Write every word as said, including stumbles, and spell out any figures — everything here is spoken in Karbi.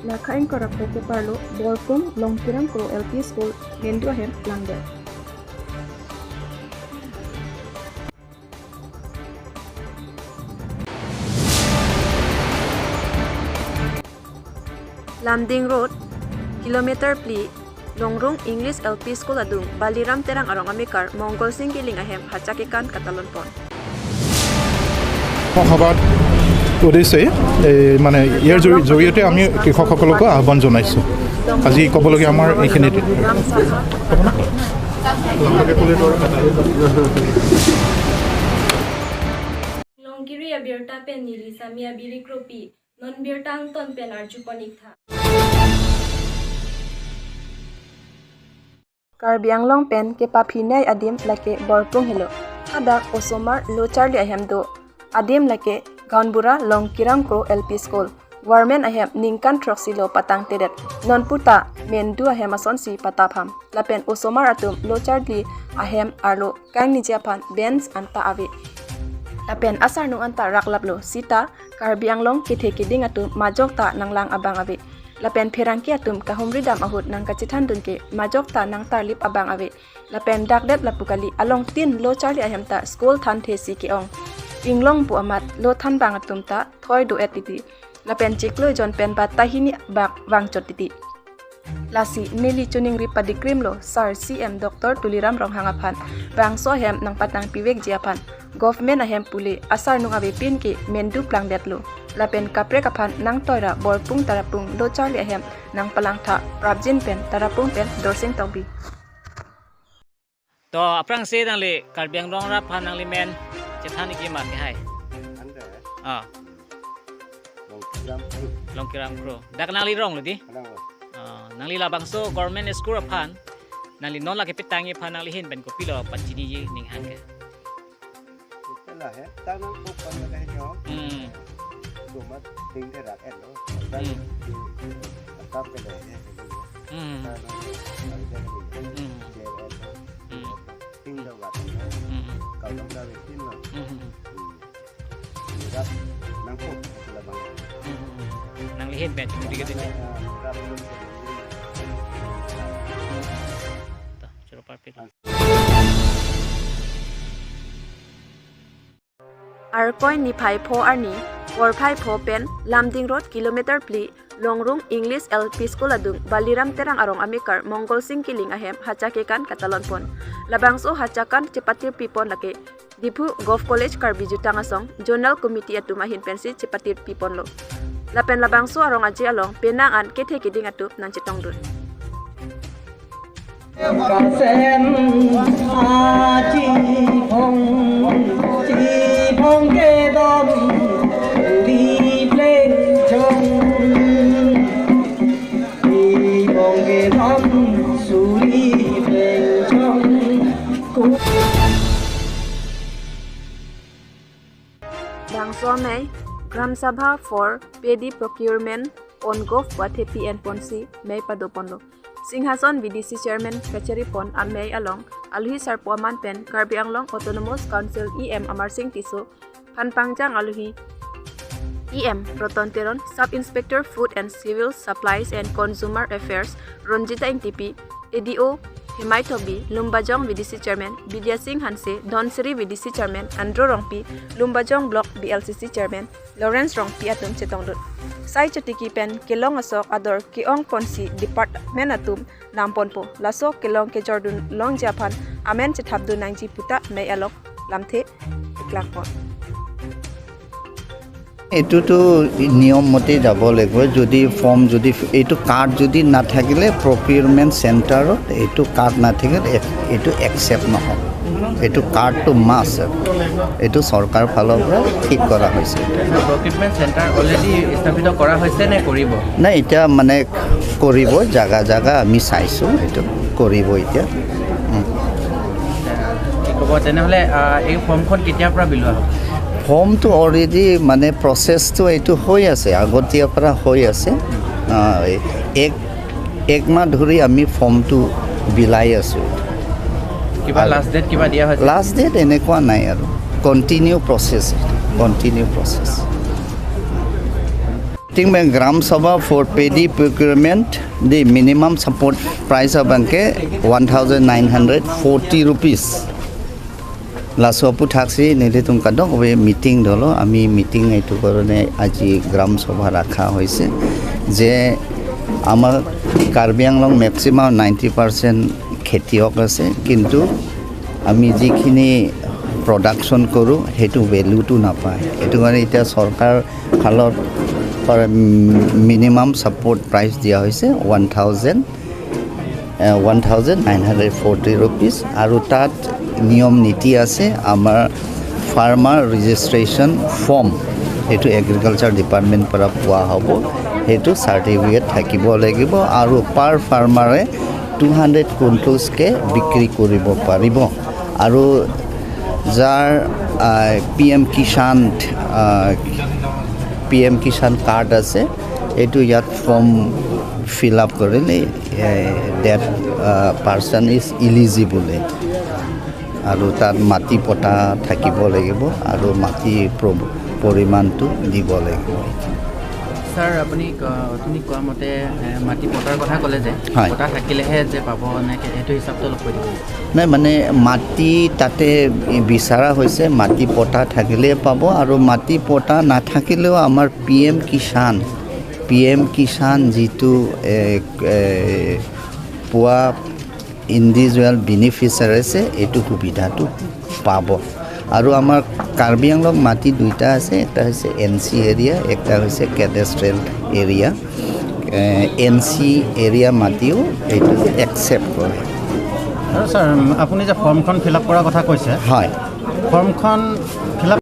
Lakha ingkoi ra pho keparlo Borpung Longkirang Kro L P School mendu ahem plangdet. Lumding Road, kilometer phli, Longrung English L P School adung Baliram Terang arong amekar Mongol Sing Killing ahem hacha kekan katalon pon. সভাৰ উদ্দেশ্যে এই মানে ইয়াৰ জৰি- জৰিয়তে আমি কৃষকসকলকো আহ্বান জনাইছোঁ। আজি ক'বলগীয়া আমাৰ এইখিনিতে। Longkiri abirta pen neli Sami Abiri Kropi, non birta angton pen arjupon ik tha. Karbi Anglong pen kepaphinei adim lake Borpung helo. Hadak osomar lo charli ahem do. Adim lake Gaonbura Longkirang Kro L P School. Government ahem ningkan throksi lo patangtedet. Non puta mendu ahem asonsi patapham. Lapen osomar atum lo charli ahem arlo kangniji aphan bench anta ave. Lapen asarnung anta raklaplo sita Karbi Anglong kethe keding atum majok ta nanglang abang ave. Lapen pherangke atum kahumri dam ahut nangkachethandun ke majok ta nangtarlip abang ave. Lapen dakdet lapu kali along tin lo charli ahem ta school thanthesi ke-ong. Inglong pu amat lo thanbang atum ta thoi do-et titi. Lapen chiklo jon pen ba tahini bak vangchot titi. Lasi neli choningri padikrimlo Sar C M Doctor Tuliram Ronghang aphan, bangso ahem nangpatangpivekji aphan. Government ahem pule asarnung avepin ke mendu plangdetlo. Lapen kaprek aphan nangtoira Borpung Tarapung lo charli ahem nangpalang tha. Prapjin pen Tarapung pen Dorsing Tokbi. To aphrangsi nangli Karbi Anglong rat aphan nangli men chethan ik ma kehai. Ante. Ah, Longkirang Kro. Longkirang Kro. Dak nangli rong lo di? Anang lo. Ah, nangli labangso government school aphan nangli non lake petangji aphan nangli ahin pen kopilo pachiniji ning hang ke? Ite lahai ta nang ko pan lahai nyo. Hmm. Domat ting de rak et lo. Hmm. Atap ke lahai. Hmm. Ta nang ko pan lahai. Hmm. Dia et lo. Hmm. Ting da wat. Hmm. Kalau nang da tin lo. Hmm. Hmm. Rat nang ko labang. Hmm. Nangli ahin pen chiningri ke dini. Rat nang ko. To, choro parpit. Arkoi niphai pho arni, porphai pho pen Lumding Road kilometer phli, Longrung English L P School adung Baliram Terang arong amekar Mongol Sing Killing ahem hacha kekan katalon pon. Labangso hacha kan chepatir pipon lake Diphu Govt College Karbi Jutang Asong Zonal Committee atum ahin pensi chepatir piponlo. Lapen labangso arong aje along penang an kethe keding atum nangchetongdun. Kasem aji phong, ji phong kedam, di pleng chong. Di phong kedam, suri pleng chong. Bangso amei, Gram Sabha for Paddy Procurement on Gov Pathepi en ponsi mei padoponlo. Singhason V D C Chairman kachari pon amei along, alohi sarpo aman pen Karbi Anglong Autonomous Council E M Amarsing Tisso, phan pangjang alohi E M Roton Teron, Sub Inspector Food and Civil Supplies and Consumer Affairs Ronjita Ingtipi, A D O Hemai Tokbi, Lumbajong V D C Chairman Bidya Sing Hanse, Dhansiri V D C Chairman Andrew Rongpi, Lumbajong Block B L C C Chairman Lawrence Rongpi atum chetongdun. Sai chotiki pen kelong asok ador ke-ong ponsi department atum namponpo. Laso kelong kejordun longji aphan amen chethapdun nangji puta mei along lamthe keklangpon. এইটোতো নিয়ম মতে যাব লাগিব। যদি ফৰ্ম, যদি এইটো কাৰ্ড যদি নাথাকিলে প্ৰকিউৰমেণ্ট চেণ্টাৰত এইটো কাৰ্ড নাথাকিলে এক-, এইটো একচেপ্ট নহ'ব। এইটো কাৰ্ডটো মাষ্ট, এইটো চৰকাৰ ফালৰ পৰা ঠিক কৰা হৈছে। প্ৰকিউৰমেণ্ট চেণ্টাৰ অলৰেডি স্থাপিত কৰা হৈছে নে কৰিব? নাই, এতিয়া মানে কৰিব, জাগা জাগা আমি চাইছোঁ, এইটো কৰিব এতিয়া। উম। কি ক'ব, তেনেহ'লে, আহ, এই ফৰ্মখন কেতিয়াৰ পৰা বিলোৱা হ'ব? ফৰ্মটো অলৰেডি মানে প্ৰচেছটো এইটো হৈ আছে, আগতীয়াৰ পৰা হৈ আছে। আহ, এক, এক মাহ ধৰি আমি ফৰ্মটো বিলাই আছোঁ। কিবা আৰু লাষ্ট ডেট কিবা দিয়া হৈছে? লাষ্ট ডেট এনেকুৱা নাই আৰু, continue process, continue process. Meeting abang Gram Sabha for paddy procurement, the minimum support price abangke one thousand nine hundred forty rupees. Laso aphuthak si nelitum kadokave meeting dolo, ami meeting এইটো কাৰণে আজি গ্ৰাম সভা ৰখা হৈছে যে আমাৰ কাৰ্বি Anglong maximum ninety percent খেতিয়ক আছে, কিন্তু আমি যিখিনি প্ৰডাকশ্যন কৰোঁ সেইটো ভেলুটো নাপায়। সেইটো কাৰণে এতিয়া চৰকাৰ ফালৰ পৰা মিনিমাম ছাপোৰ্ট প্ৰাইচ দিয়া হৈছে one thousand, one thousand nine hundred forty rupees. আৰু তাত নিয়ম নীতি আছে। আমাৰ ফাৰ্মাৰ ৰেজিষ্ট্ৰেশ্যন ফৰ্ম, সেইটো এগ্ৰিকালচাৰ ডিপাৰ্টমেণ্ট পৰা পোৱা হ'ব, সেইটো চাৰ্টিফিকেট থাকিব লাগিব। আৰু পাৰ ফাৰ্মাৰে টু হাণ্ড্ৰেড কুইণ্টলছকে বিক্ৰী কৰিব পাৰিব। আৰু যাৰ পি এম কিষাণ, পি এম কিষাণ কাৰ্ড আছে, এইটো ইয়াত ফৰ্ম ফিল আপ কৰিলে that person is eligible। আৰু তাত মাটি পটা থাকিব লাগিব আৰু মাটি প্ৰ- পৰিমাণটো দিব লাগিব। ছাৰ, আপুনি ক- আপুনি কোৱা মতে এ, মাটি পটাৰ কথা ক'লে যে হয়। পটা থাকিলেহে যে পাব, এনেকে এইটো হিচাপটো অলপ কৈ দিব। নাই, মানে মাটি তাতে বিচৰা হৈছে, মাটি পটা থাকিলে পাব। আৰু মাটি পটা নাথাকিলেও আমাৰ পি এম কিষাণ, পি এম কিষাণ যিটো এ, এ, পোৱা ইণ্ডিভিজুৱেল বেনিফিচিয়াৰী আছে, এইটো সুবিধাটো পাব। আৰু আমাৰ কাৰ্বি আংলং মাটি দুইটা আছে, এটা হৈছে এন চি এৰিয়া, এটা হৈছে cadastral area. N C area মাটিও এইটো একচেপ্ট কৰে। আৰু ছাৰ, আপুনি যে ফৰ্মখন ফিল আপ কৰাৰ কথা কৈছে, হয়। ফৰ্মখন ফিল আপ